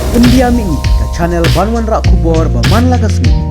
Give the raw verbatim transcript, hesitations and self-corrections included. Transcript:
Pyndiah mihngi ka channel ban wanrah khubor ba man la ka sngi.